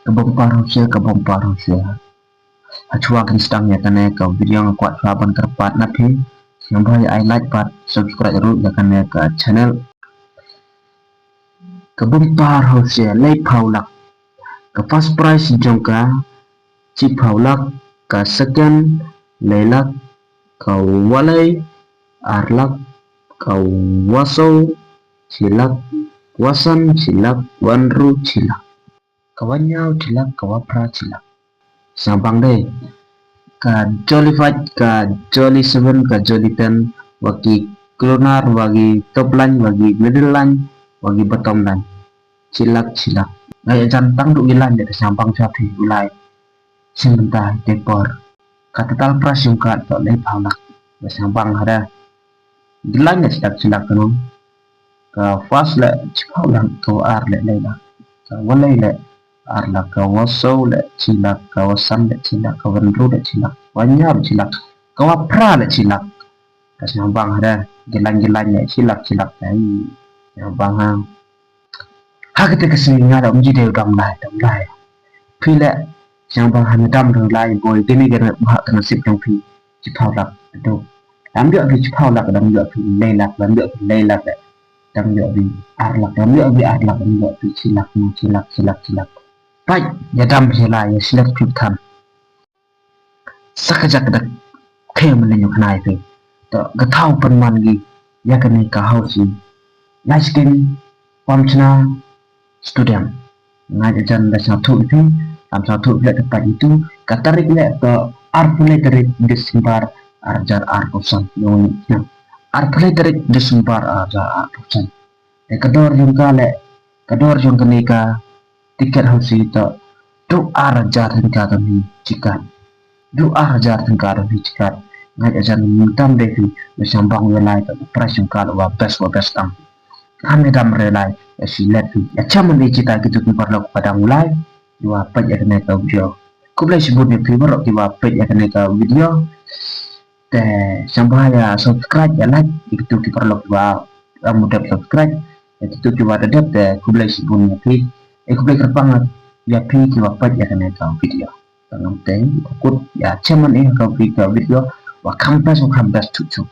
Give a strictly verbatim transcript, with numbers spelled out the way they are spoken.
Ka bumper hausia, ka bumper hausia. Hashwa kin sdang ïa kane ka video nga kwah shwa ban kyrpad na phi. Sngewbha ïa ai like bad subscribe ruh ïa kane ka channel. Ka bumper hausia, laiphew lak. Ka first prize jong ka shiphew lak, ka second lai lak, ka walei ar lak, ka wasaw shi lak, wasan shi lak, wanru shi lak. Ka wanyaw shi lak, ka waphra shi lak. Sngewbang dei. Ka jolly five, ka jolly seven, ka jolly ten, wa ki corner, wa ki top line, wa ki middle line, wa ki bottom line. Shi lak, shi lak. Ngai ajan tang du ki line de sngewbang sha phi u lai. Sngewbang te por. Ka total prize jong ka to laiphew lak. Sngewbang hada. Ki line de shi lak, shi lak kano. Ka first le shiphew lak, ka wa ar le lai lak. Ka walei le ar lak, ka wasaw le shi lak, ka wasan le shi lak, ka wanru le shi lak, wanyaw le shi lak, ka waphra le shi lak. Ka sngewbang hada, ki line ki line le shi lak shi lak. Ai, sngewbang ha. Ha kata ka sngi nga da um ji dei u dam lai, dam lai. Phi le sngewbang ha, me dam dang lai boi, kine kine ba ka nasib jong phi. Shiphew lak, to. Dam ïoh phi shiphew lak, dam ïoh phi lai lak, dam ïoh phi lai lak, dam ïoh phi ar lak, dam ïoh phi ar lak, dam ïoh phi shi lak, shi lak, shi lak, shi lak. Peit, ïa dam phi lai, ïa select phi than. Sa ka jaka da khe mane nyu khnai phi. To, ka thaw pynman gi ïa kane ka hausi. Lai skim pam chna student. Nga ja jan da sna thu phi, am sna thu le ta pagi tu. Ka tarik le to arphew lai tarik December ar hajar arphew san. Yong ni. Arphew lai tarik December ar hajar arphew san. Te ka dor jong ka le, ka dor jong kane ka tiket hausi to du ar hajar tyngka don hi chikat. Du ar hajar tyngka don hi chikat. Nga ja jan mynta dei phi, me sngewbang ïa lai to, prize jong ka le wa best, wa best tam. Kam ïa dam re lai, ïa select phi. Ïa chem mane kita kitu ki paralok ba dang u lai, ïa wa peit ïa kane ka video. Khublei shibun ïa phi baroh ki wa peit ïa kane ka video. Te sngewbha ïa subscribe, ïa like ïa kitu ki paralok ki wa ym dep subscribe. Ïa kitu ki wa da dep te khublei shibun ïa phi. Eh, khublei kyrpang ïa phi ki wa peit ïa kane ka video. Te ngam te kut ïa chem mane ka video, wa kham best, wa kham best chuh chuh.